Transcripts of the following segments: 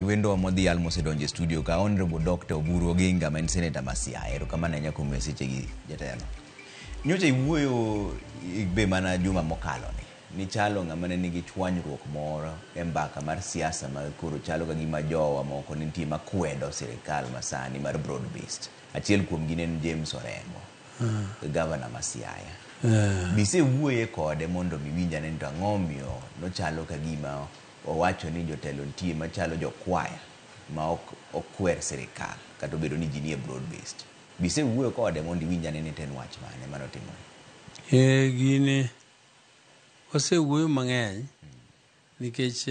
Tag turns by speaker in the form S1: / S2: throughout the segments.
S1: Wendo modhial mosedonjo e studio ka, Honorable Dr. Oburu Oginga, ma en Senator ma Siaya. Erokamano ahinya kuom sechegi, jatelo. Nyocha iwuoyo be mana juma mokalo ni nichalo ng'ama ne nigi chwanyruok moro e mbaka mar siasa ma koro chalo ka gima jowa moko nitie makwedo sirikal masani mar broad based. Achiel kuomgi ne en James Orengo, gavana ma Siaya. Bisewuoye kode mondo mi winj ane ni to ang'o omiyo nochalo ka gima owacho ni jotelo nitie machalo jokwaya ma ok okwer sirikal kata obedo ni ji nie broad based. Bisewuoyo kode mondo iwinj ane ni to en wach mane manotimore?
S2: E, gini wasewuoyo mang'eny nikech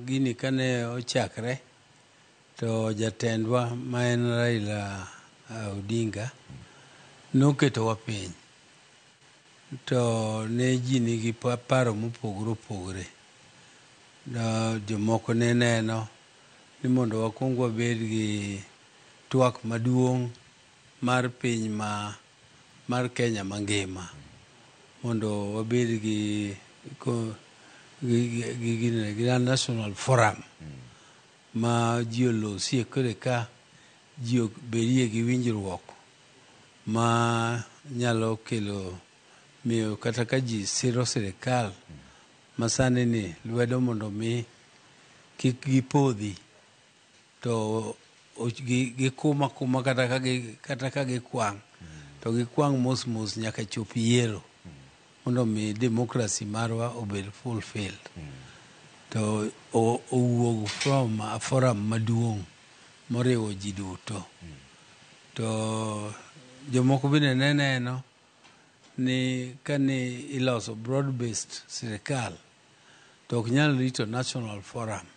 S2: gini kane ochakre to jatendwa ma en Raila Odinga noketowa piny to ne ji nigi paro mopogore opogore. Jomoko ne neno ni mondo wakwong wabed gi twak maduong' mar piny ma mar Kenya mangima mondo wabed gi national forum ma ji olosie kore ka ji obedie gi winjruok ma nyalo kelo miyo kata ka ji siro sirikal masani ni lwedo mondo mi kik gipodhi to gikum akuma kata ka gikwang' to gikwang' mos mos nyaka chop yiero mondo mi democracy marwa obed fulfilled. To owuog from a forum maduong' moriwo ji duto. To jomoko bende ne neno ni kane iloso broad based sirikal to ok nyal rito national forum.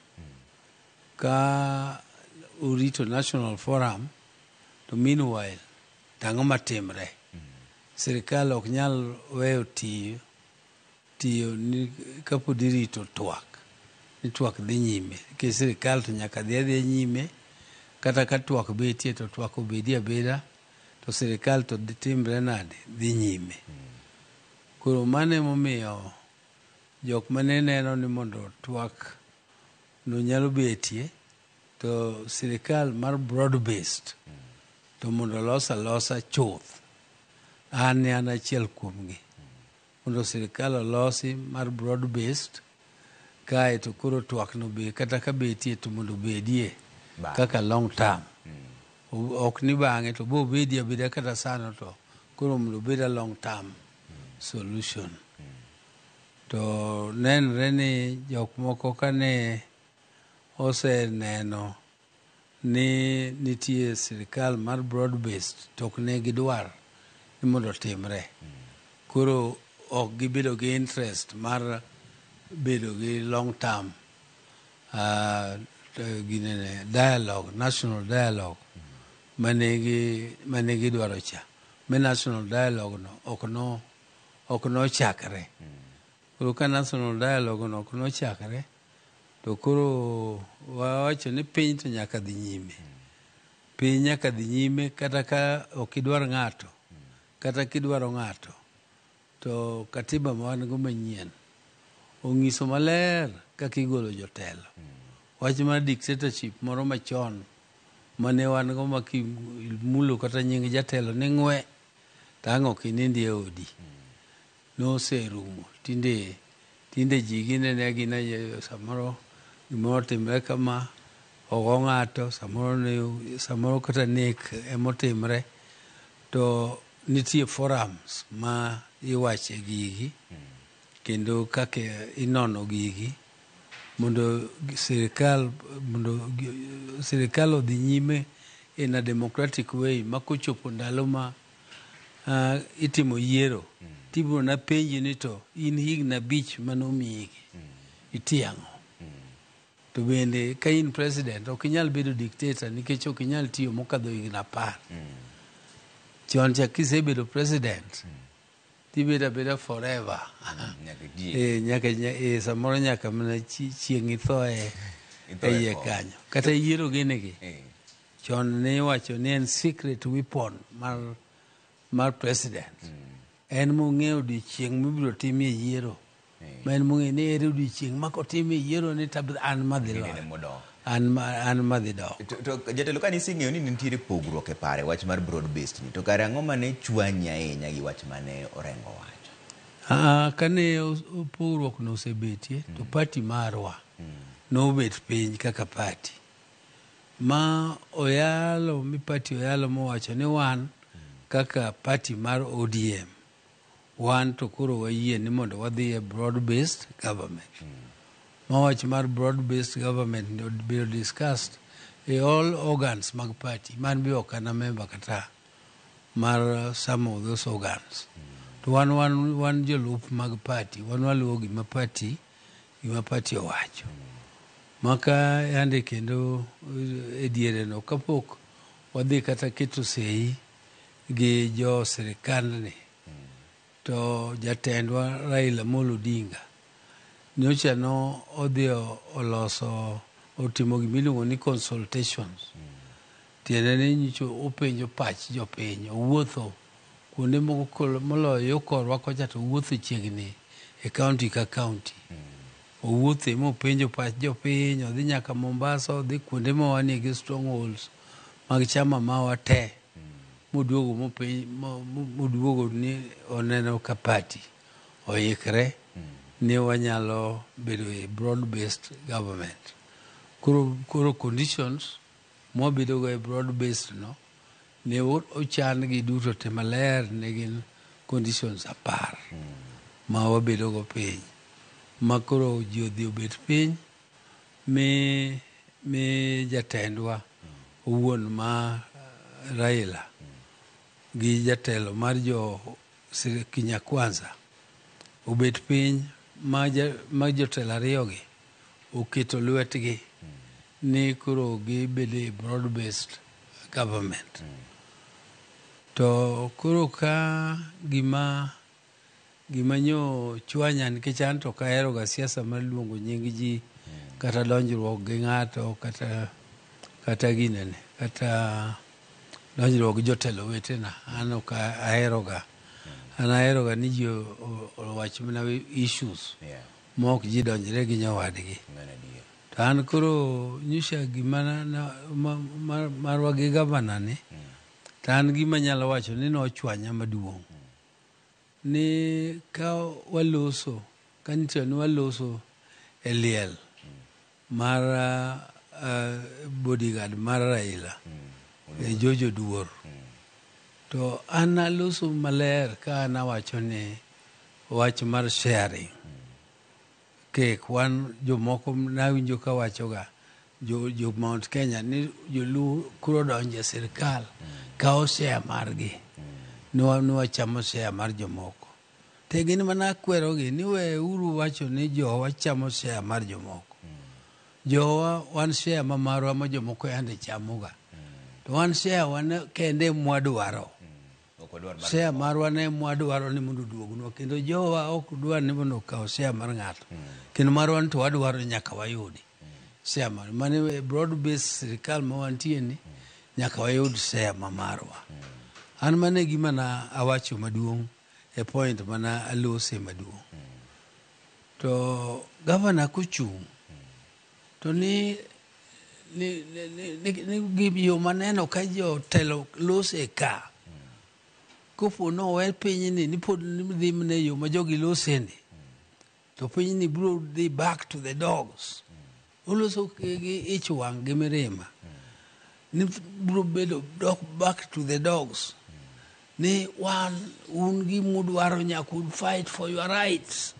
S2: Ka urito national forum to meanwhile to ang'o matimre? Sirikal ok nyal weyo tiyo tiyo ni kapod irito twak ni twak dhi nyime, nikech sirikal to nyaka dhi adhiya nyime kata ka twak betie to twak obedie abeda to sirikal to timre nade dhi nyime. Koro mano emomiyo jok mane neno ni mondo twak no nyalo betie to sirikal mar broad based to mondo olos alosa chuth. An ne an achiel kuomgi. Mondo sirikal olosi mar broad based kae to koro twak no be kata ka betie to mondo obedie kaka long term. Ok ni bang'e to bo obedie abeda kata sano to koro mondo obed a long term solution. To nenre ni jok moko kane oseneno ni nitie sirikal mar broad based to ok ne gidwar ni mondo otimre. Koro ok gibedo gi interest mar bedo gi long term ginene dialogue, national dialogue mane gidwaro cha. Mi national dialogue no ok nochakre. Koro ka national dialogue no ok nochakre to koro wawacho ni piny to nyaka dhi nyime. Piny nyaka dhi nyime kata ka ok idwar ng'ato, kata kidwaro ng'ato to katiba ma wan go manyien ong'iso maler kaka igolo jotelo. Wach mar dictatorship moro machon mane wan go ma kimulo kata nying jatelo ni ng'we to ang' ok inindi e odi. Noserumo. Tinde ji ginene agina samoro gimoro otimre kama, ogo ng'ato, samoro kata nek emotimre. To nitie forums ma iwache gigi kendo kaka inono gigi mondo sirikal odhi nyime in a democratic way ma kochopo ndalo ma itimo yiero tibiro na penji ni to in higni 5 manomiyigi itiyo ang'o? To bende ka in president ok inyal bedo dictator nikech ok inyal tiyo mokadho higni 10. Chon cha kisebedo president tibedo abeda forever.
S1: Nyaka ji.
S2: E, nyaka samoro nyaka mana chieng' ithoe
S1: Itho e
S2: e iye
S1: kom.
S2: kanyo. Kata yiero ginigi. Chon ne iwacho ni en secret weapon mar president. En mong'eyo odiochieng' mibiro timie yiero. Ma en mong'eyo ni ere odiochieng' ma kotimie yiero ni to an madhi
S1: Gini
S2: loyo.
S1: modok.
S2: An madhi dok.
S1: To jatelo, kane iseng'eyo ni nitiere pogruok e pare wach mar broad based ni, to kare ang'o mane chwanyi ahinya gi wach mane Orengo wacho?
S2: Kane pogruok no osebetie, to party marwa nobet piny kaka party ma oyalo mi party oyalo mowacho ni wan kaka party mar ODM, wan to koro wayie ni mondo wadhi e broad based government. Ma wach mar broad based government ni obedo discussed e all organs mag party man be ok an a member kata mar some of those organs, to wan jolup mag party, wan waluwo gima party owacho. Maka yande kendo e diere no kapok wadhi kata keto sei gi jo sirikandni, to jatendwa Raila Amolo Odinga nyocha no odhi oloso otimo gimiluongo ni consultations. Tiende ni nyocha openjo pach jopiny, owuotho kuonde moko moloyo yo korwa kocha, to owuotho chiegni e county ka county. Owuothe mopenjo pach jopiny, odhi nyaka Mombasa, odhi kuonde ma wanie gi strongholds mag chama mawa te, moduogo mopenj moduogo ni oneno ka party oikre ni wanyalo bedo e broad based government. Koro conditions mwabedogo e broad based no ne ochan gi duto te maler, ne gin conditions 10 ma wabedogo piny, ma koro ji odhi obet piny mi jatendwa owuon ma Raila gi jatelo mar jo Kenya Kwanza obet piny ma jotelo ariyogi oketo lwetgi ni koro gibedo e broad based government. To koro ka gima nyo chwanya, nikech an to ok ahero ga siasa mar luongo nying ji kata donjruok gi ng'ato kata ginene kata donjruok gi jotelo wetena, an ok ahero ga. An ahero ga ni ji owach mana issues ma ok ji donjre gi nyawadgi.
S1: Mano adier.
S2: To an koro nyocha gima marwa gi gavana ni, to an gima nyalo wacho ni nochwanya maduong' ni ka waloso ka nitie ni waloso e liel mar bodyguard mar Raila e George Oduor, to an aloso maler ka an awacho ni wach mar sharing cake, wan jomoko nawinjo ka wachoga jo Mount Kenya ni joluo koro donjo e sirikal kawo share margi ni wachamo share mar jomoko. Te gin mana kwerogi ni weuru wacho ni jowa chamo share mar jomoko. Jowa wan share ma marwa ma jomoko yande chamoga, to wan share wan kende mwadwaro.
S1: Ok wadwar mar
S2: Share marwa ne mwadwaro ni mondo oduognwa, kendo jowa ok dwar ni mondo okaw share mar ng'ato, kendo marwa ni to wadwaro ni nyaka wayudi share mar mane broad base sirikal ma wantie ni nyaka wayud share ma marwa. An mane gima na awacho maduong' e point mana alose maduong'. To gavana kochung' to ni yo maneno ka jotelo lose ka kopo nowe pinyni ni pod dhi mana e yo ma jogi loseni, to pinyni biro dhi back to the dogs. Oloso gi ich wang' gi mirima ni biro bedo dok back to the dogs, ni wan un gimudwaro nyaka u fight for your rights,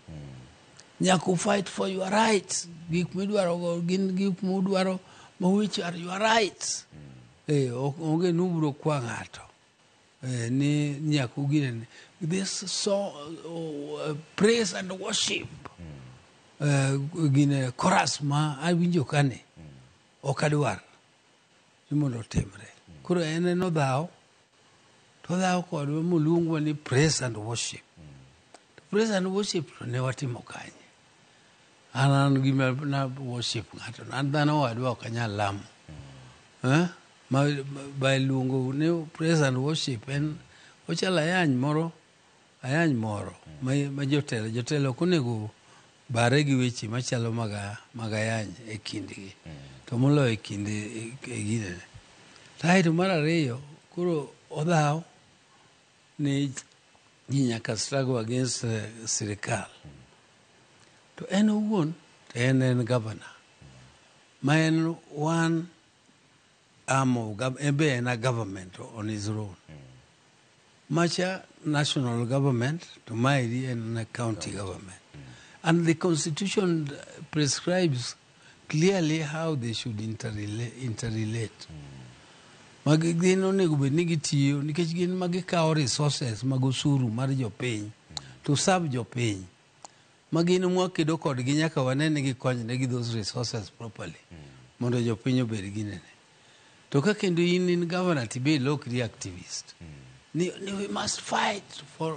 S2: nyaka u fight for your rights. Gik midwaro go gin gik mudwaro ma which are your rights. Onge nubro kwa ng'ato ni nyaka ugine this so praise and worship gine chorus ma awinjo kani ok adwar ni mondo otimre. Koro en nodhaw to odhaw kodwa moluongwa ni praise and worship. To praise and worship to ne watimo kanye? An gima na worship ng'ato, an dhano wadwa ok anyal lamo. Eh? Ma luongo ni praise and worship en ochalo ayany moro ma jotelo ok onego bare gi weche machalo mag ayany e kindgi. To moloyo e kind e ginene. Kaeto mar ariyo, koro odhaw ni ji nyaka struggle against sirikal. To en owuon to en governor. Ma en one arm of en be en a government on his own. Macha national government to maeri en a county government. And the constitution prescribes clearly how they should interrelate. Mag gin onego bed ni gitiyo nikech gin ma gikawo resources mag osuru mar jopiny to serve jopiny. Ma gin mwakedo kodgi nyaka wane ni gikonyre gi those resources properly mondo jopiny obed ginene. To ka kendo in governor tibe ilokri activist. Ni we must fight for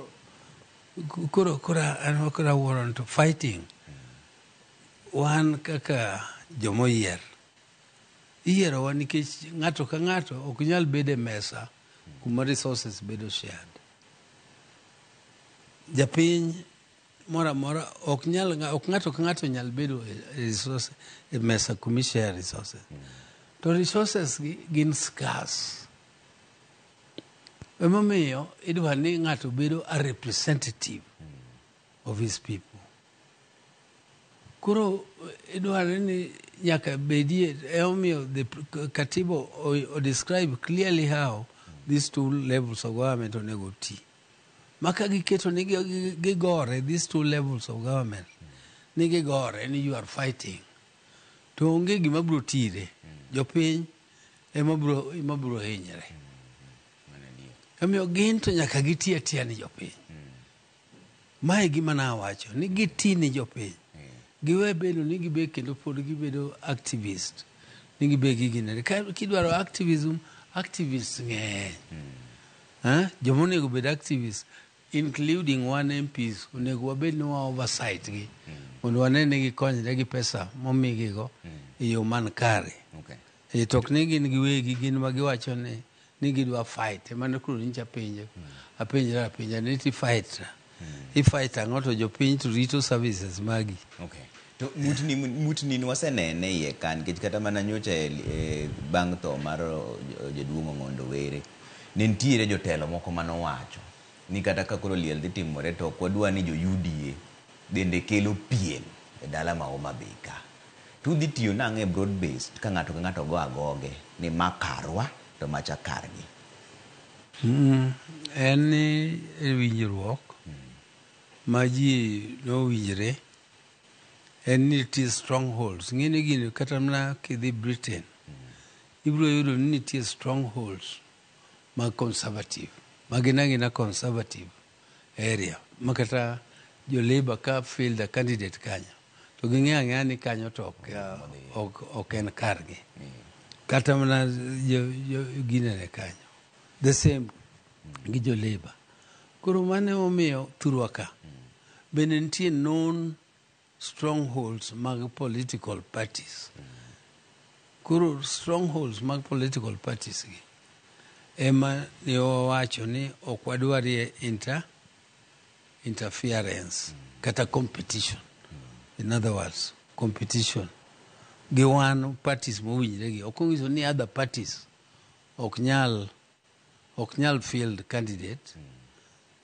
S2: koro an koro awuoro to fighting. Wan kaka jomoyier. Iyierowa nikech ng'ato ka ng'ato ok nyal bedo e mesa kuma resources bedo shared. Japiny moro amora ok nyal ok ng'ato ka ng'ato nyal bedo e resource e mesa kuma share resources. To resources gi gin scarce. Emomiyo idwa ni ng'ato bedo a representative of his people. Koro idwaro ni nyaka bedie emomiyo the katiba o describe clearly how these two levels of government onego ti. Ma ka giketo ni gigore these two levels of government ni gigore ni you are fighting to onge gima biro tire. Jopiny ema biro hinyre. Omiyo gin to nyaka giti atiya ni jopiny. Mae gima nawacho ni giti ni jopiny. Giwe bedo ni gibe kendo pod gibedo activist. Ni gibe giginere. Ka kidwaro activism, activists ng'eny. Joma onego bed activists including one MPs onego wabed ni wa oversight gi. Mondo wane ni gikonyre gi pesa momigigo e yo man kare. E to ok ni gin giwegi gin ma giwacho ni gidwa fight. Emane koro nyicha penjo. Apenjra apenja ni ti fight. I fight ang'o to jopiny to rito services magi.
S1: Okay. To mutni wasenene iye ka nikech kata mana nyocha bang' tho mar jaduong' Ong'ondo Were ne nitiere jotelo moko manowacho ni kata ka koro liel dhi timore to ok wadwa ni jo UDA bende kelo piem e dala ma Homa Bay ka. To udhi tiyo nang'o e broad based ka ng'ato ka ng'ato go agoge ni ma karwa to macha kargi.
S2: En ni e winjruok ma ji nowinjre en ni nitie strongholds. Ng'e ni gini kata mana kidhi Britain, ibiro yudo ni nitie strongholds mag conservative. Ma gin agina conservative area. Ma kata jo Labour ka field a candidate kanyo, to ging'eyo ang'eya ni kanyo to ok en kargi. Kata mana jo ginene kanyo. The same gi jo Labour. Koro mano emomiyo thurwa ka bende nitie known strongholds mag political parties. Koro strongholds mag political parties gi ema ne wawacho ni ok wadwarie interference kata competition. In other words, competition gi wan parties mowinjre gi. Ok onyiso ni other parties ok nyal field candidate.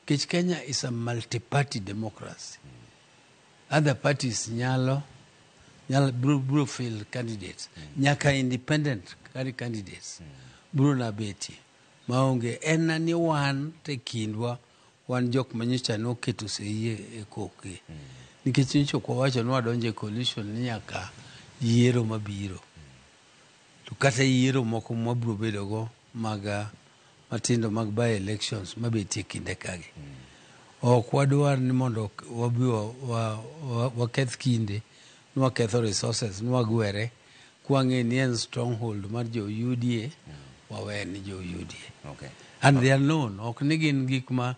S2: Nikech Kenya is a multi-party democracy. Other parties nyalo bro field candidates. Nyaka independent candidates. Bro na betie. Maonge en ni wan te kindwa wan jok manyocha noketo sei e koke. Nikech nyocha ok wawacho ni wadonjo e coalition ni nyaka yiero mabiro. To kata yiero moko mwabiro bedogo mag matindo mag by elections mabetie kinde kagi. Ok wadwar ni mondo wabi waketh kinde, ni waketho resources, ni wagwere, kwang'e ni en stronghold mar jo UDA, wawe ni jo UDA.
S1: Okay.
S2: And they are known. Ok ni gin gik ma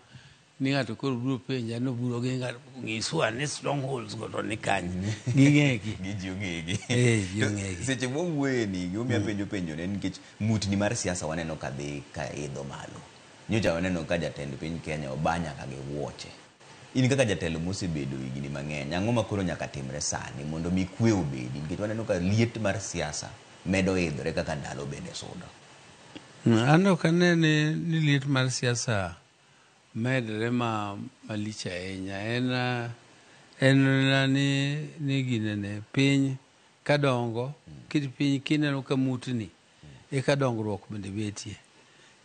S2: ni ng'ato koro biro penja ni obiro gi ng'ato ng'iswa ni strongholds go to ni kanye. Ging'egi.
S1: Gi ji ong'egi.
S2: Ji ong'egi.
S1: Seche mwawuoye ni gimomiyo apenjo penjo ne nikech mutni mar siasa waneno ka dhi ka idho malo. Nyocha waneno ka jatend piny Kenya oba nyaka gi wuoche. In kaka jatelo mosebedo higni mang'eny, ang'o ma koro nyaka timre sani mondo mi kwe obedi? Nikech waneno ka liet mar siasa medo idhore kaka ndalo bende sudo.
S2: An ok ane ni liet mar siasa medre ma malich ahinya. En ni ginene piny kadongo, kit piny kineno ka mutni, eka dongruok bende betie.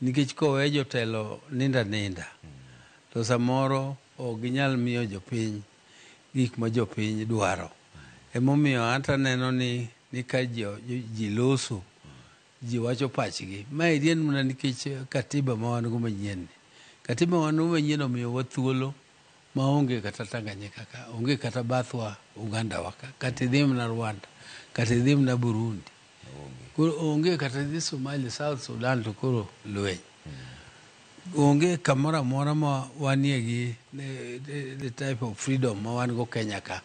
S2: Nikech kowe jotelo ninda ninda, to samoro ok ginyal miyo jopiny gik ma jopiny dwaro. Emomiyo anto aneno ni ka ji loso, ji wacho pachgi. Maeri en mana nikech katiba ma wan go manyien ni. Katiba ma wan go manyien omiyowa thuolo maonge kata Tanganyika ka, onge kata bathwa Uganda wa ka, kata idhi mana Rwanda, kata idhi mana Burundi. Koro onge kata idhi Somalia, South Sudan to koro lweny. Onge kamoro amora ma wanie gi the type of freedom ma wan go Kenya ka.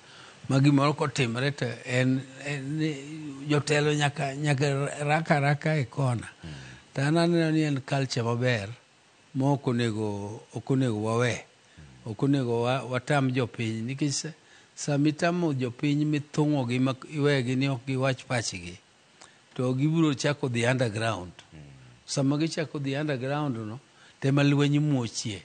S2: Ma gimoro kotimre to en jotelo nyaka raka raka e kona. To an aneno ni en culture maber ma ok onego wawe. Ok onego watam jopiny nikech sama itamo jopiny mithung'ogi ma iwegi ni ok giwach pachgi to gibiro chako dhi underground. Sama gichako dhi underground no tema lweny muochie.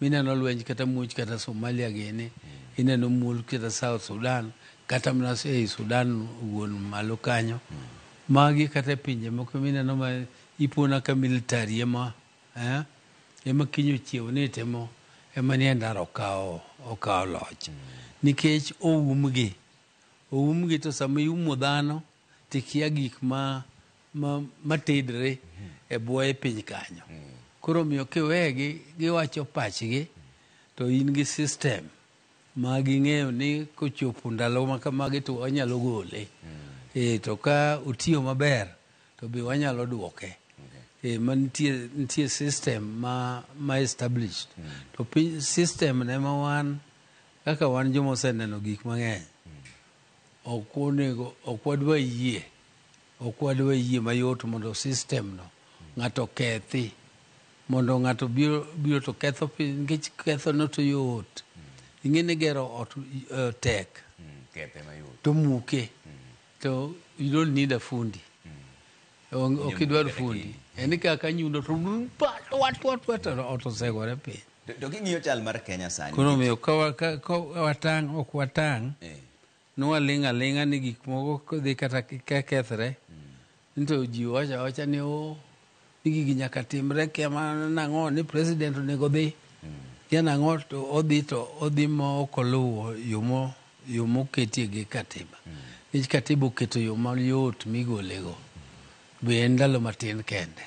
S2: Mineno lweny kata muoch kata Somalia gini, ineno muoch kata South Sudan, kata mana ei Sudan wuon malo kanyo. Magi kata e pinje moko mineno ma ipona ka military ema kiny ochiew ni temo ema nie ndara okawo loch. Nikech oumgi. Oumgi to sama iumo dhano tikia gik ma matedre e bwoye piny kanyo. Koro omiyo kiwegi giwacho pachgi to in gi system ma ging'eyo ni kochopo ndalo ma kamagi to wanyalo gole. To ka otiyo maber to be wanyalo duoke. Ma nitie system ma established. To piny system ne ma wan kaka wan joma oseneno gik mang'eny. Ok onego ok wadwa yie. Ok wadwa yie mayot mondo system no ng'ato kethi. Mondo ng'ato biro to ketho piny nikech ketho no to yot. Ing'e ni gero ot tek.
S1: Kethe mayot.
S2: To muke. To you don't need a fundi. Ok idwar fundi. En kaka nyundo to pa to ot osegore piny.
S1: To king'iyo chal mar Kenya sani.
S2: Koro omiyo ka watang' ok watang' nwaling' aling'a ni gik moko kodhi kata kethre to ji wacho awacha ni o ni gigi nyaka timre kia mana nang'o ni president onego dhi. Kia nang'o to odhi to odhi ma ok oluwo yo moketie gi katiba. Nikech katiba oketo yo mayot migolego. Be en ndalo matin kende.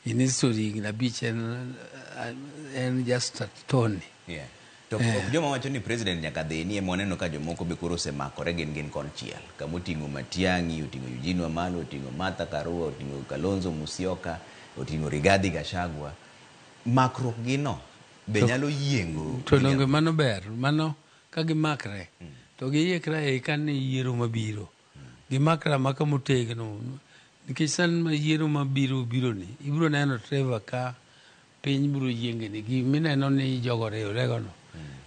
S2: In history higni abich en just a tony.
S1: Yeah. To joma wacho ni president nyaka dhi ni ema waneno ka jomoko be koro osemakore gin konchiel. Kama oting'o Matiang'i, oting'o Eugene Wamalwa, oting'o Martha Karua, oting'o Kalonzo Musyoka, oting'o Rigathi Gachagua. Makruok gi no be nyalo yiengo.
S2: To donge mano ber, mano ka gimakre to giikre aika ni yiero mabiro. Gimakre amaka motegno. Nikech sani ma yiero mabiro biro ni, ibiro neno Trevor ka piny biro yiengni. Gimineno ni jogo riwrego no.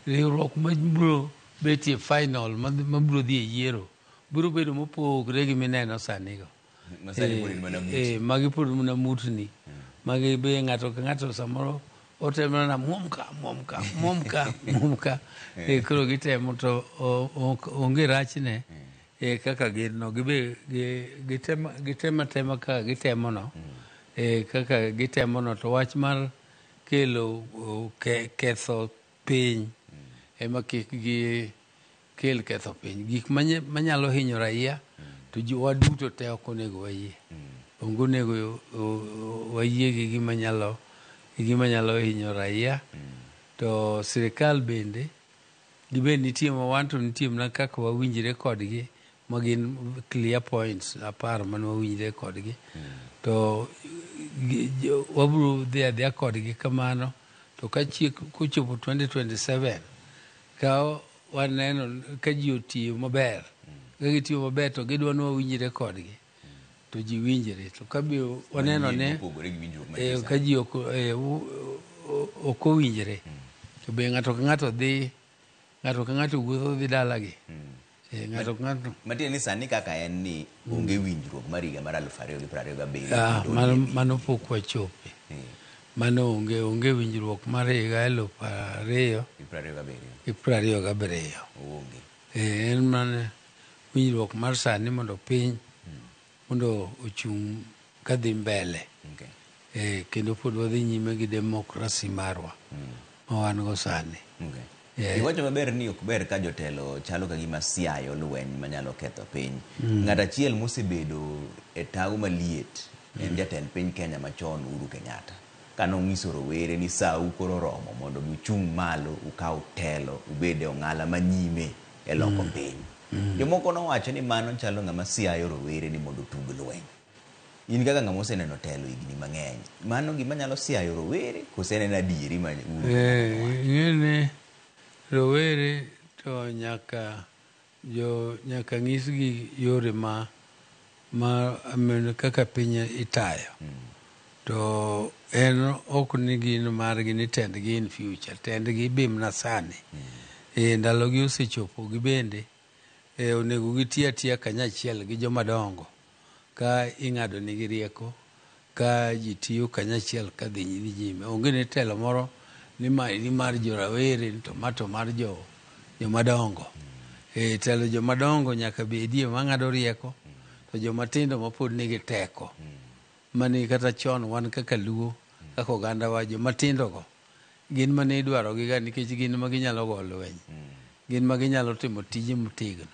S2: Riwruok mabiro betie final mabiro dhi e yiero biro bedo mopogre gi mineno sani go. Magi pod mana mutni. Magi be ng'ato ka ng'ato samoro otemo na muom ka muom ka muom ka muom ka. Koro gitemo to onge rachne. Kaka gin no gibe gitema tema ka gitemo no. Kaka gitemo no to wach mar kelo ketho piny ema kik gi kel ketho piny. Gik manyalo hinyo raia to ji waduto te ok onego wayie. Onge onego wayie gi gima nyalo hinyo raia. To sirikal bende gibed nitie ma wan to nitie mana kaka wawinjre kodgi ma gin clear points 10 mane wawinjre kodgi. To wabiro dhi adhiya kodgi kamano. To ka kochopo 2027 ka waneno ka ji otiyo maber, ka gitiyo maber to gidwa ni wawinjre kodgi to ji winjre. To ka be waneno ni ka ji ok owinjre To be ng'ato ka ng'ato dhi, ng'ato ka ng'ato wuotho dhi dalagi. Ng'ato ka ng'ato.
S1: Matiende ni sani kaka en ni onge winjruok mar higa mar 2027.
S2: Mano pok wachope. Mano onge winjruok mar higa 2027.
S1: Onge.
S2: En mana winjruok mar sani mondo piny mondo ochung' kadhi mbele. Kendo pod wadhi nyime gi demokrasi marwa ma wan go sani.
S1: Iwacho maber ni ok ber ka jotelo chalo ka gima siayo lweny manyalo ketho piny. Ng'at achiel mosebedo e tago maliet en jatend piny Kenya machon Uhuru Kenyatta. Kanong'iso rowere ni sau koro romo mondo uchung' malo ukaw telo ubed e ong'ala manyime e loko piny. Jomoko nowacho ni mano chalo ng'ama siayo rowere ni mondo otug lweny. In kaka ng'ama oseneno telo higni mang'eny, mano gima nyalo siayo rowere kose en adieri ma Uhuru Kenyatta nowacho?
S2: Ing'e rowere to nyaka nyisgi yore ma kaka piny itayo. To en ok ni gin margi ni tendgi in future, tendgi be mana sani. Ndalogi osechopo gibende, onego giti atiya kanyachiel gi joma dongo ka ing'ado nigi rieko, ka ji tiyo kanyachiel ka dhi nyime. Onge ni telo moro ni mar jorawere to ma to mar joma dongo. Telo joma dongo nyaka bedie mang'ado rieko, to joma tindo mapod nigi teko. Mani kata chon wan kaka Luo, kaka oganda wa, joma tindo go gin mane idwaro gi ga nikech gin ma ginyalo go lweny. Gin ma ginyalo timo tije motegno.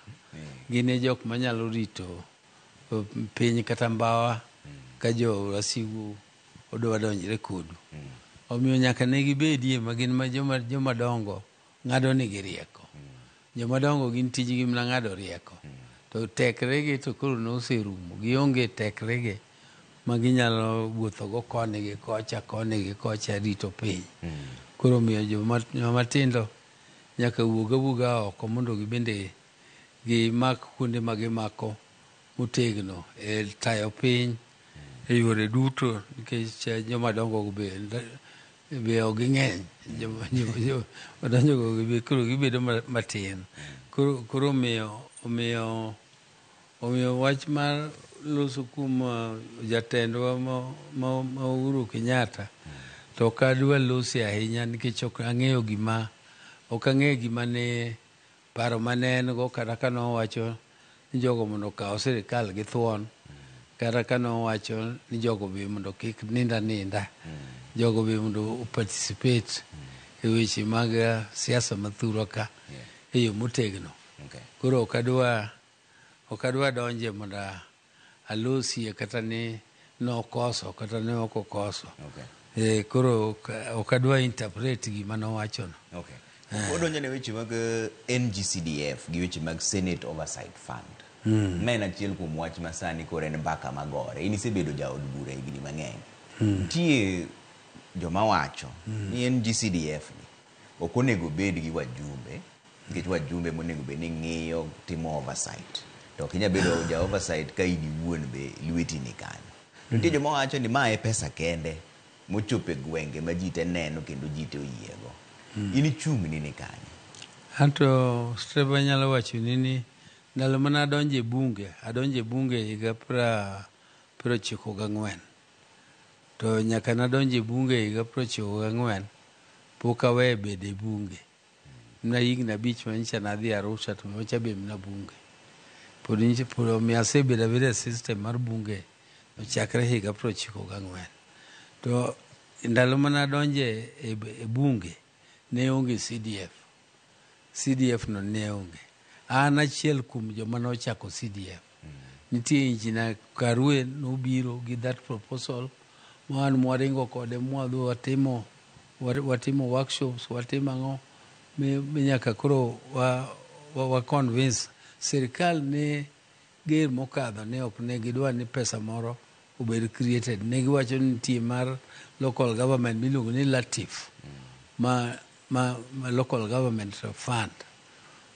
S2: Gin e jok manyalo rito piny kata mbawa ka jo wasigu odwa donjre kodu. Omiyo nyaka ne gibedie ma gin ma joma dongo ng'ado nigi rieko. Joma dongo gin tijgi mana ng'ado rieko. To tekregi to koro noserumo. Gionge tekregi ma ginyalo wuothogo koni gi kocha, koni gi kocha rito piny. Koro omiyo joma tindo nyaka wuog awuoga oko mondo gibende gimak kuonde ma gimako motegno e tayo piny e yore duto, nikech joma dongo go be ok ging'eny. Joma dongo go be koro gibedo matin. Koro omiyo wach mar loso kuom jatendwa ma Uhuru Kenyatta to ok adwa lose ahinya nikech ok ang'eyo gima ne paro mane en go kata ka nowacho ni jogo mondo okaw sirikal gi thuon, kata ka nowacho ni jogo be mondo kik ninda ninda, jogo be mondo participate e weche mag siasa mathurwa ka e yo motegno. Koro ok adwa donje mondo alosie kata ni nokoso kata ne ok okoso. Koro ok adwa interpret gima nowachono.
S1: Odonjo ne weche mag NGCDF gi weche mag Senate Oversight Fund. Ma en achiel kuom wach ma sani koro en mbaka magore. In isebedo jaod bura higni mang'eny. Nitie joma wacho ni NGCDF ni ok onego bed gi wajumbe, nikech wajumbe monego bed ni ng'iyo timo oversight. To ok inyal bedo ja oversight ka in iwuon be lweti ni kanyo. To nitie joma wacho ni ma e pesa kende mochopo e gwenge ma ji te neno kendo ji te oyiego. In ichung' ni kanye?
S2: Anto Streba nyalo wacho ni ndalo mane adonjo e bunge, adonjo e bunge higa 94. To nyaka nadonjo e bunge higa 94 pok aweyo bedo e bunge. Mana higni 5 manyicha nadhi Arusha to macha be mana bunge. Pod omiyo asebedo abeda e system mar bunge nochakre higa 94. To ndalo mane adonjo e bunge ne onge CDF. CDF no ne onge. An achiel kuom joma nochako CDF. Nitie Engineer Karue nobiro gi that proposal ma wan mwaringo kode mwadhi watimo workshops, watimo ang'o mi nyaka koro wa convince sirikal ne ger mokadho ne ok ne gidwa ni pesa moro obed created. Ne giwacho ni nitie mar local government miluongo ni LATIF, ma local government fund,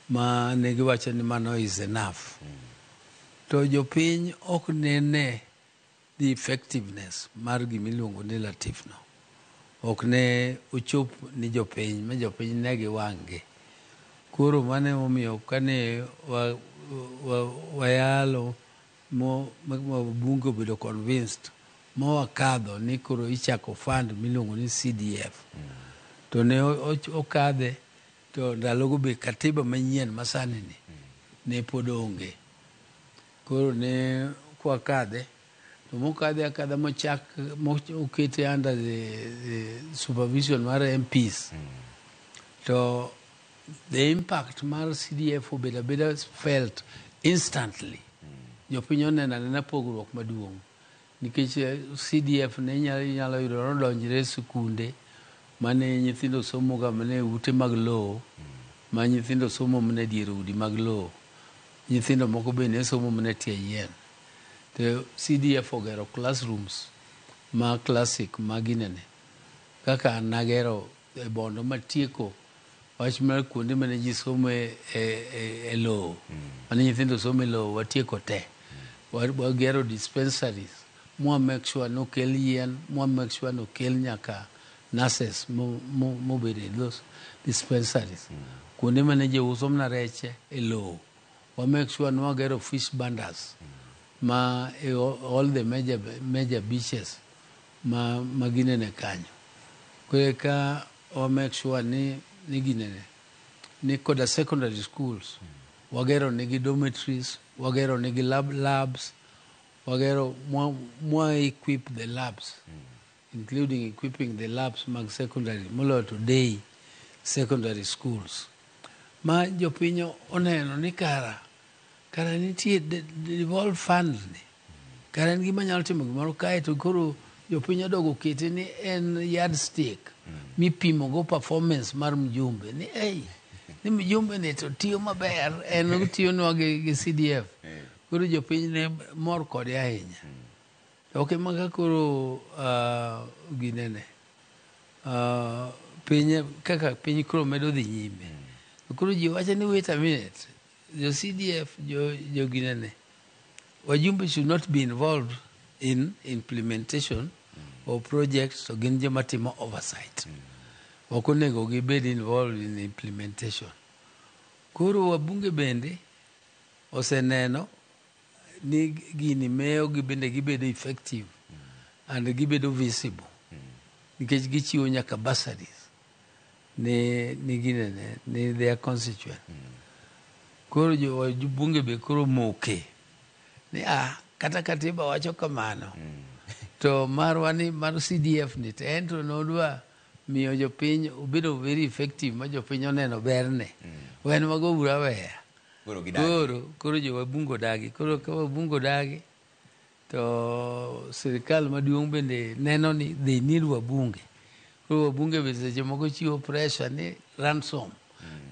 S2: ma ne giwacho ni mano is enough. To jopiny ok nene the effectiveness mar gimiluongo ni LATIF no. Ok ne ochop ni jopiny ma jopiny ne gi wang'gi. Koro mano emomiyo kane wayalo mo bunge obedo convinced ma wakadho ni koro ichako fund miluongo ni CDF. To ne okadhe to ndalogo be katiba manyien masani ni ne pod onge. Koro ne kwakadhe to mokadhe akadha mochak mokete under the supervision mar MPs. To the impact mar CDF obedo abeda felt instantly. Jopiny oneno anena pogruok maduong'. Nikech CDF ne inyalo yudo nodonjre e sikunde mane nyithindo somo ga mana e ute mag lowo, ma nyithindo somo mana e dier udi mag lowo. Nyithindo moko be ne somo mana e tie yien. To CDF ogero classrooms ma classic ma ginene. Kaka an nagero e Bondo matieko wach mar kuonde mane ji somo e lowo. Mane nyithindo somo e lowo watieko te. Wagero dispensaries. Mwa make sure nokel yien, mwa make sure nokel nyaka nurses mobedo e those dispensaries. Kuonde mane ji uso mana rech e lowo. Wa make sure ni wagero fish bandas ma e all the major beaches ma ginene kanyo. Koro eka wa make sure ni ginene ni koda secondary schools wagero nigi dormitories, wagero nigi labs, wagero mwa equip the labs, including equipping the labs mag secondary moloyo to day secondary schools. Ma jopiny oneno ni kara nitie devolved fund ni. Kara en gima nyalo timo gimoro kae to koro jopiny odogo kete ni en yardstick mipimo go performance mar mjumbe ni ei ni mjumbe ni to tiyo maber en otiyonwa gi CDF. Koro jopiny ne mor kode ahinya. To ok ema ka koro ginene piny kaka piny koro medo dhi nyime. Koro ji wacho ni wait a minute, jo CDF jo ginene wajumbe should not be involved in implementation of projects to gin joma timo oversight. Ok onego gibed involved in implementation. Koro wabunge bende oseneno ni gini miyo gibende gibedo effective and gibedo visible. Nikech gichiwo nyaka bursaries ni ginene ni their constituent. Koro jo wabunge be koro moke ni kata katiba wacho kamano. To marwa ni mar CDF ni to en to nodwa miyo jopiny obedo very effective ma jopiny oneno berne. Wen wago uru aweya.
S1: Koro gidagi.
S2: Koro jo wabunge odagi. Koro ka wabunge odagi to sirikal maduong' bende neno ni they need wabunge. Koro wabunge be seche moko chiwo pressure ni ransom.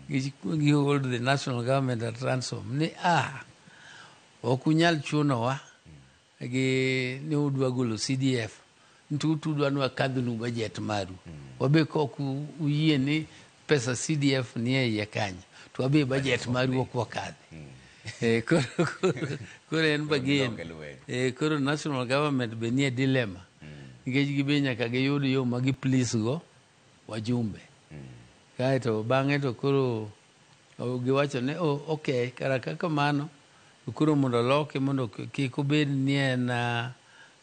S2: Gi hold the national government at ransom ni ok unyal chunowa gi ni udwa golo CDF ntu tudwa ni wakadhnu budget maru. Wabe kok uyie ni pesa CDF ni e iye kanyo to wabe budget maru ok wakadhi. Koro en bargain.
S1: Gidok e lweny.
S2: Koro national government be nie dilemma. Nikech gibe nyaka giyud yo ma gi please go wajumbe. Kaeto bang'e to koro giwacho ni oh, okay, kara kaka mano to koro mondo oloke mondo kik obed ni en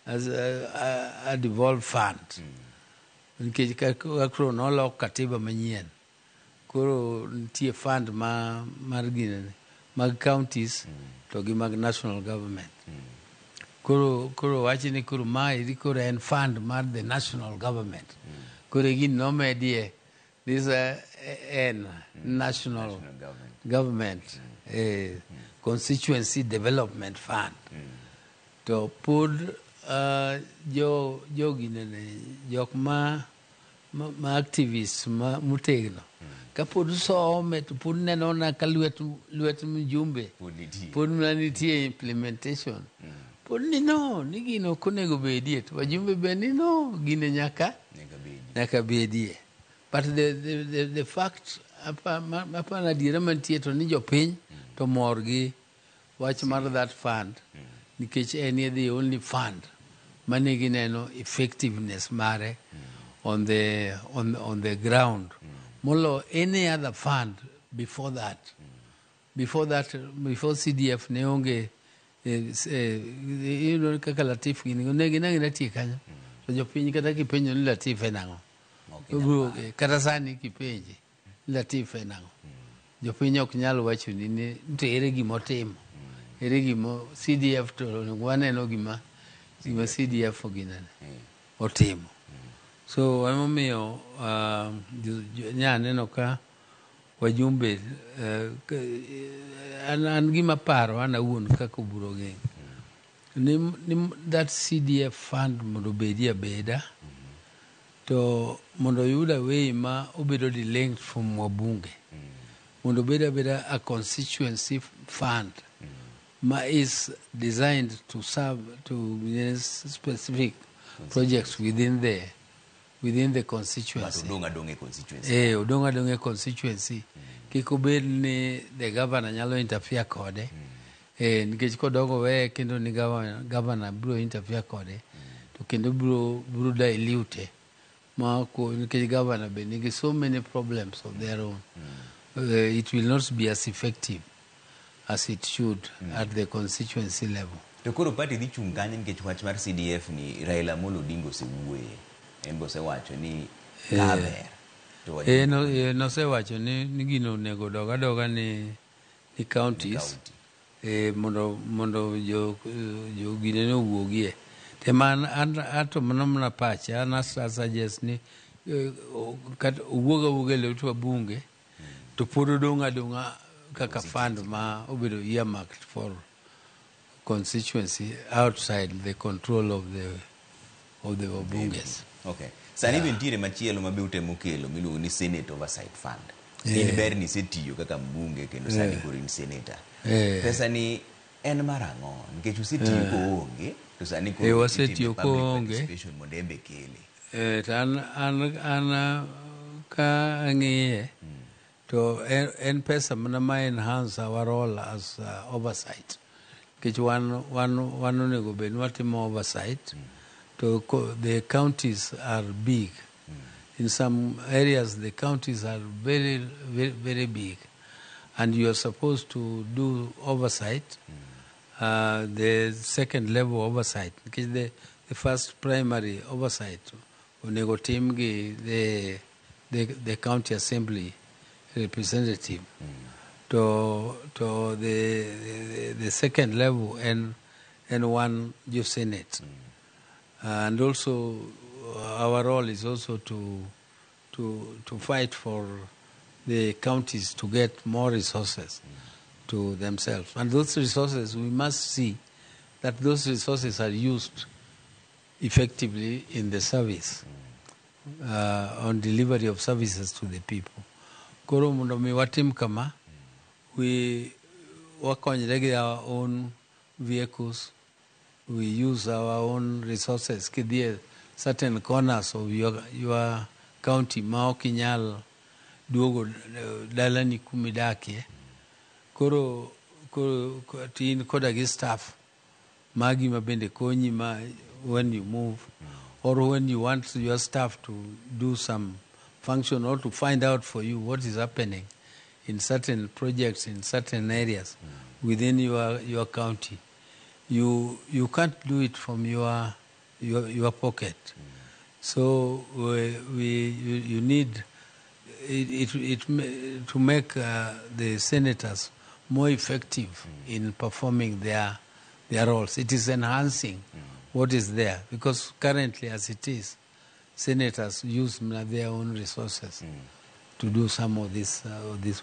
S2: as a devolved fund. Nikech ka koro nolok katiba manyien. Koro nitie fund ma mar ginene mag counties to gi mag national government. Koro wach ni koro maeri koro en fund mar the national government. Koro e gini nomedie this N national,
S1: National government.
S2: government constituency development fund. To pod jo ginene jok ma activists ma motegno kapod some to pod neno na ka lwet mjumbe
S1: Pod nitie.
S2: pod mana nitie implementation. Pod ni no ni gino ok onego bedie to wajumbe be ni no gine nyaka
S1: Nyaka bedi.
S2: nyaka bedie. But the fact apana adiera mantie to ni jopiny to mor gi wach mar that fund nikech en the only fund mane gineno effectiveness mare. on the ground molo any other fund before that. Before that, before CDF ne onge iyudo kaka Latif gini ne gin ang'ina tie kanyo to jopiny kata kipenjo ni Latif en ang'o.
S1: Ok inyal.
S2: Kata sani kipenje ni Latif en ang'o, jopiny ok nyal wachoni ni to ere gimotimo, ere gimo CDF to onego waneno gima CDF ginene otimo. So emomiyo nya neno ka wajumbe an gima paro an awuon kaka Oburu Oginga ni that CDF fund mondo obedi abeda to mondo oyud a way ma obedo delinked from wabunge mondo obed abeda a constituency fund ma is designed to serve to specific projects within the
S1: But
S2: constituency.
S1: Odong' adong' e constituency.
S2: Odong' adong' e constituency. Kik obed ni the governor nyalo interfere kode. Nikech kodongo weye kendo ni governor biro interfere kode to kendo biro dilute ma nikech governor be nigi so many problems of their own. It will not be as effective as it should at the constituency level.
S1: To koro party dhi chung' kanye nikech wach mar CDF ni Raila Amolo Odinga osewuoye. En be osewacho ni kaber. To
S2: No, nosewacho ni gino onego dog adoga ni counties
S1: county.
S2: Mondo jo gine ne owuogie tema an to mano mana pacha an suggest ni kata owuog awuoga e lwet wabunge to pod odong' adong'a kaka fund ma obedo earmarked for constituency outside the control of the wabunges.
S1: Okay. Sani be nitiere machielo ma be utemo kelo miluongo ni Senate Oversight Fund. In ber ni isetiyo kaka mbunge kendo sani koro in senator. Pesa ni en mar ang'o? Nikech usetiyo koonge to sani koro
S2: Wasetiyo
S1: itime public
S2: koonge.
S1: participation mondo en be kele.
S2: To an ka ang'iye to en pesa mana ma enhance our role as oversight nikech wan onego bed ni watimo oversight to the counties are big. In some areas the counties are very, very, very big and you are supposed to do oversight, the second level oversight nikech the first primary oversight onego tim gi the county assembly representative to the second level and one jo senate. And also our role is also to fight for the counties to get more resources to themselves. And those resources, we must see that those resources are used effectively in the service, on delivery of services to the people. Koro mondo mi watim kama, we wakonyre gi our own vehicles, we use our own resources. Kidhi e certain corners of your county ma ok inyal duogo dalani kumidakie. Koro to in koda gi staff magi ma bende konyi ma when you move or when you want your staff to do some function or to find out for you what is happening in certain projects in certain areas within your county. You can't do it from your pocket. So you need it to make the senators more effective in performing their roles. It is enhancing what is there because currently, as it is, senators use their own resources to do some of this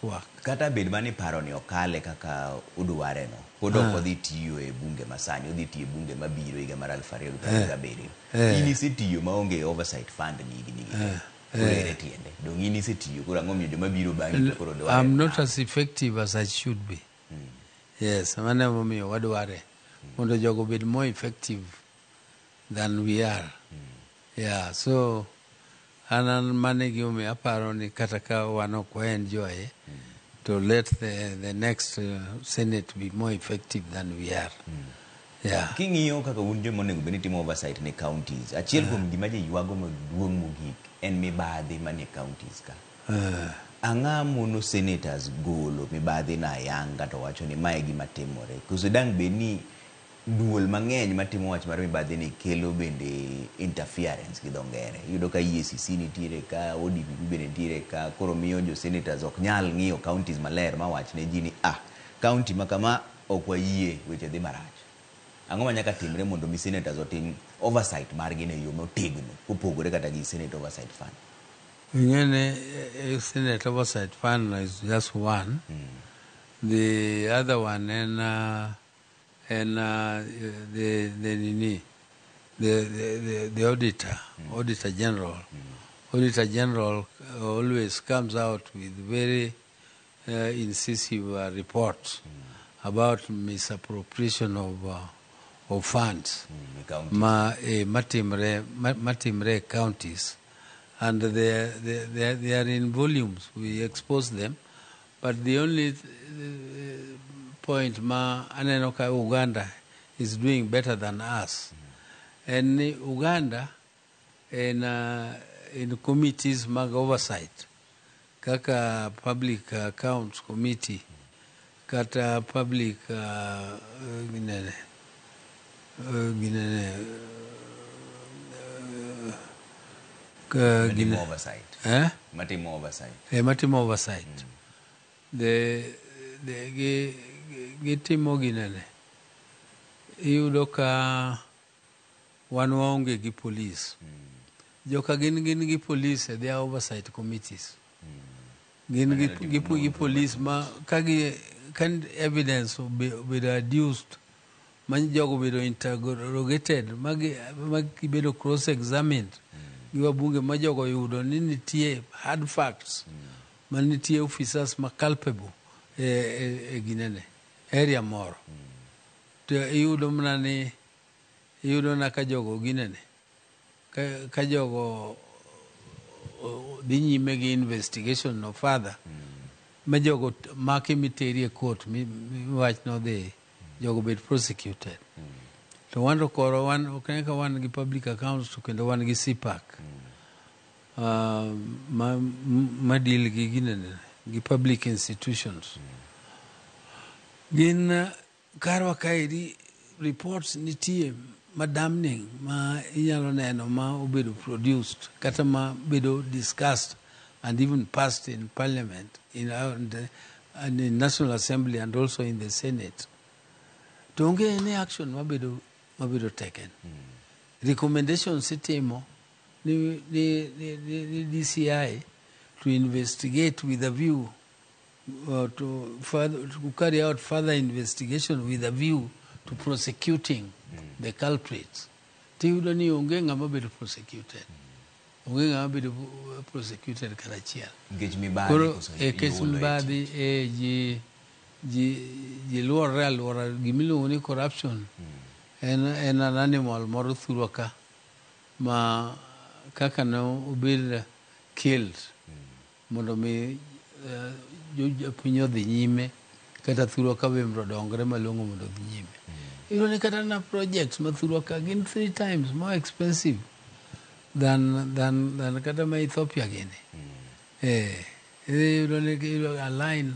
S2: work.
S1: Kata bed mani paro ni okale kaka udware no pod ok odhi tiyo e bunge masani, odhi tiyo e bunge mabiro higa mar 2027. In isetiyo maonge oversight fund ni higni gi te. Koro ere tiende? Dong in isetiyo, koro ang'o miyo joma biro bang'i to koro dware?
S2: I'm not as effective as I should be. Yes, mano emomiyo wadware mondo jogo obed more effective than we are. Yeah, so an mano e gimomiyo aparo ni kata ka wan ok wa enjoy to let the next Senate be more effective than we are. Yeah.
S1: King'iyo kaka un joma onego bed ni timo oversight ne counties, achiel kuom gima ji ywago maduong' mogik en mibadhi manie counties ka. Ang'a mono senators golo mibadhi no ayanga to wacho ni mae gima timore? Koso dang' bed ni duol mang'eny matimo wach mar mibadhi ni kelo bende interference gi dho ngere. Iyudo ka EACC nitiere ka, ODPP bende nitiere ka, koro miyo jo senators ok nyal ng'iyo counties maler ma wach ne ji ni ah, county ma kama ok wayie weche dhi marach. Ang'o ma nyaka timre mondo mi senators otim oversight margi no e yo motegno kopogore kata gi Senate Oversight Fund?
S2: Ing'eni Senate Oversight Fund is just one. The other one en en the nini the auditor, auditor general. Auditor general always comes out with very incisive reports about misappropriation of funds
S1: e counties.
S2: Ma matimre matimre e counties, and they are in volumes. We expose them, but the only point ma aneno ka Uganda is doing better than us en ni Uganda in committees mag oversight kaka Public Accounts Committee kata public ginene ginene
S1: Matimo oversight.
S2: Eh?
S1: Matimo oversight.
S2: Matimo oversight. The gitimo ginene. Iyudo ka wan waonge gi police. Joka gin gi police e their oversight committees. Gin
S1: Manyalo timo
S2: gi
S1: nonro
S2: police ma ka gi ka evidence obedo adduced ma jogo obedo interrogated ma gibedo cross examined gi wabunge ma jogo yudo ni nitie hard facts ma nitie officers ma culpable e ginene area moro, to iyudo mana ni iyudo na ka jogo ginene ka jogo dhi nyime gi investigation no further ma jogo maki miteri e court mi wach no dhi jogo bed prosecuted. To wan to koro wan ok ne ka wan gi public accounts to kendo wan gi CPAC ma deal gi ginene gi public institutions. Gin karwa kaeri reports nitie madamning ma inyalo neno ma obedo produced kata ma bedo discussed and even passed in parliament and in National Assembly and also in the Senate, to onge any action mabedo taken. Recommendations itimo ni DCI to investigate with a view to carry out further investigation with a view to prosecuting the culprits. Tiyudo ni onge ng'ama bedo prosecuted. Onge ng'ama bedo prosecuted kata achiel.
S1: Nikech mibadhi
S2: Koro
S1: koso
S2: e kes
S1: iolo e
S2: mibadhi
S1: tich.
S2: E ji luorre aluora gimiluongo ni corruption en an animal moro thurwa ka ma kaka ne obed killed mondo mi jopiny odhi nyime kata thurwa ka be mondo odongre malong'o mondo odhi nyime. Iyudo ni kata na projects ma thurwa ka gin three times more expensive than kata ma Ethiopia gini. Iyudo ni iyudo a line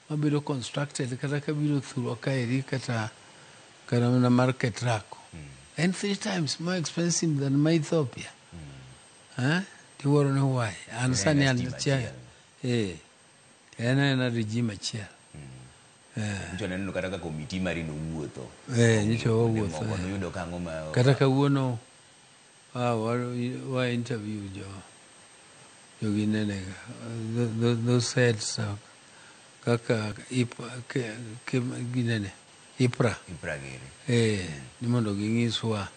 S2: mabedo constructed kata kabiro thurwa kaeri kata mana mar Ketraco. En three times more expensive than ma Ethiopia. Eh? Tiwuoro ni why? An
S1: En
S2: sani an
S1: stima
S2: chia
S1: achiel.
S2: En ena regime achiel.
S1: Nyicho neno kata ka komiti mari nowuotho.
S2: Nyicho
S1: Kuonde
S2: wawuotho,
S1: moko
S2: eh.
S1: noyudo ka ang'o ma
S2: Kata kawuono wa interview jo ginene those heads kaka ginene IPRA.
S1: IPRA giri.
S2: Ni mondo ginyiswa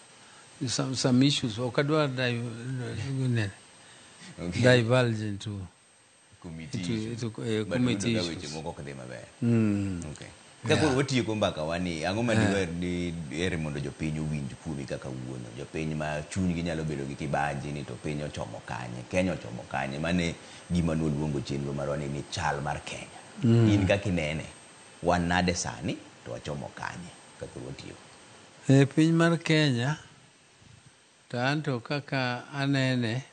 S2: some issues ok adwar ginene divulge into
S1: committee issues.
S2: Into
S1: But
S2: committee
S1: yudo ka weche
S2: issues.
S1: moko ok dhi maber. Okay. Ka koro watieko mbaka wa ni, ang'o ma diher ni diher mondo jopiny owinj kuomi kaka wuono? Jopiny ma chunygi nyalo bedo gi kibaji ni to piny ochomo kanye, Kenya ochomo kanye, mane gima noluongo chenro marwa ni chal mar Kenya. In kaka inene, wan nade sani to wachomo kanye ka koro watieko?
S2: E piny mar Kenya, to anto kaka anene,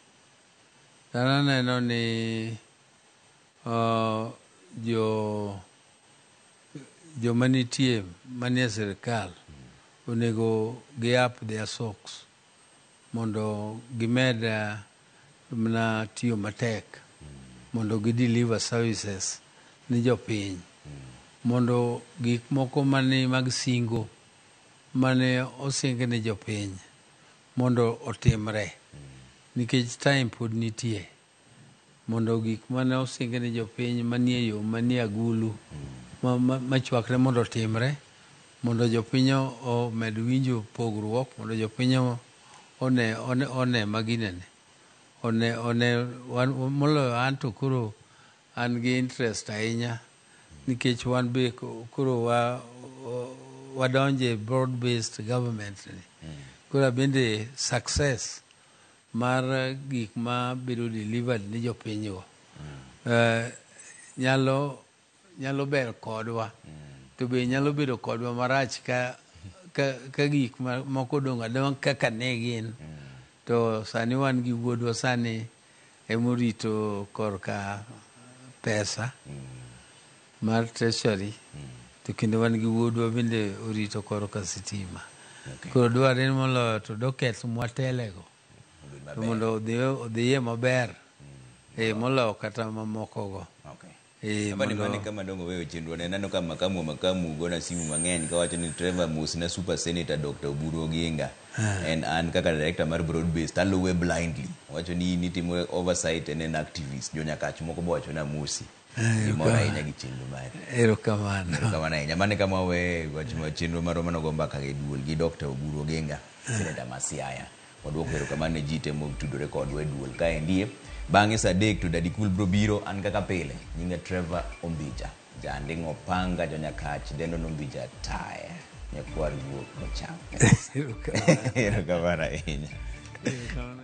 S2: to an aneno ni jo joma nitie manie sirikal onego gi up their socks mondo gimed mana tiyo matek mondo gi deliver services ni jopiny, mondo gik moko mane mag singo mane osing ni jopiny mondo otimre, nikech time pod nitie mondo gik mane osing ni jopiny manie yo manie agulu machwakre mondo otimre, mondo jopiny omed winjo pogruok, mondo jopiny one maginene one wan, moloyo an to koro an gi interest ahinya nikech wan be koro wadonje broad based government ni. Koro bende success mar gik ma bedo delivered ni jopiny go nyalo ber kodwa, to be nyalo bedo kodwa marach ka gik moko odong' adong'a kaka ne gin. To sani wan gi wuodwa sani emorito korka pesa mar treasury, to kendo wan gi wuodwa bende orito korka sitima. Koro dwarre ni moloyo to doketh mwatelego
S1: obed
S2: to
S1: maber.
S2: Mondo odhiye maber moloyo kata mamoko go.
S1: Apani
S2: mondo
S1: mane kama dongo weyo chenro ne neno ka makamu gona simu mang'eny kawacho ni Trevor mosna super senator Dr. Oburu Oginga. En an kaka director mar broad based aluwe blindly. Wacho ni in itimo oversight en activist. Jonyakach moko bo wacho na amosi. Gimor ahinya gi chenro mari.
S2: Erokamano.
S1: Erokamano ahinya. Mano e kama wawe wach ma chenro marwa manogo mbaka e duol gi Dr. Oburu Oginga, Senator ma Siaya. Waduoko erokamano ne ji te motudore kodwa e duol kaendie. Bang'e saa 3 to Daddy Cool bro biro an kaka pile. Nyinga Trevor Ombija. Janding'o panga jonyakach dendo nombija taya. Nyakwar guok kocham.
S2: Erokamano.
S1: Erokamano ahinya.
S2: Erokamano.